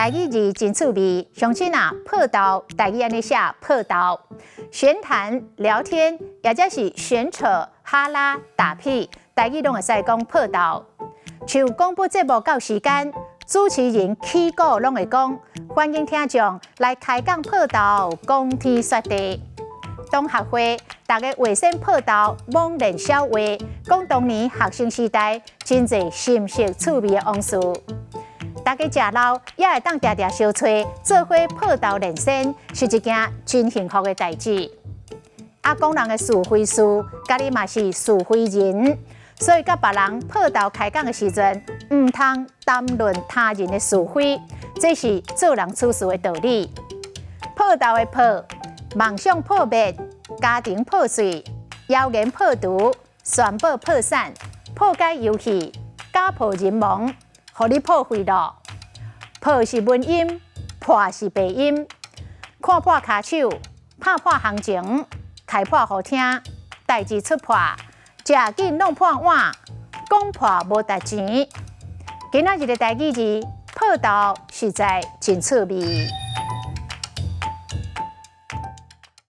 台語字真趣味，鄉親啊，報道台語按呢寫破豆，閒談聊天，抑者是閒扯哈拉打屁，台語攏會使講報道。像廣播節目到時間，主持人起鼓攏會講，歡迎聽眾來開講報道，講天說地。同學會，逐家話先報道，猛練小話，講當年學生時代真濟心色趣味的往事。逐家食老也會當定定相揣，做伙報道練聲，是一件真幸福的代誌。啊，講人的是非事，家己嘛是是非人，所以佮別人報道開講的時陣，毋通談論他人的是非，這是做人處事的道理。報道的破，夢想破滅，家庭破碎，謠言破除，宣布破產，破解遊戲，家破人亡。予你破費囉，破是文音，破是白音。看破跤手，拍破行情，開破予聽，代誌出破，食緊弄破碗，講破無值錢。今仔日的台語字，報道實在真趣味。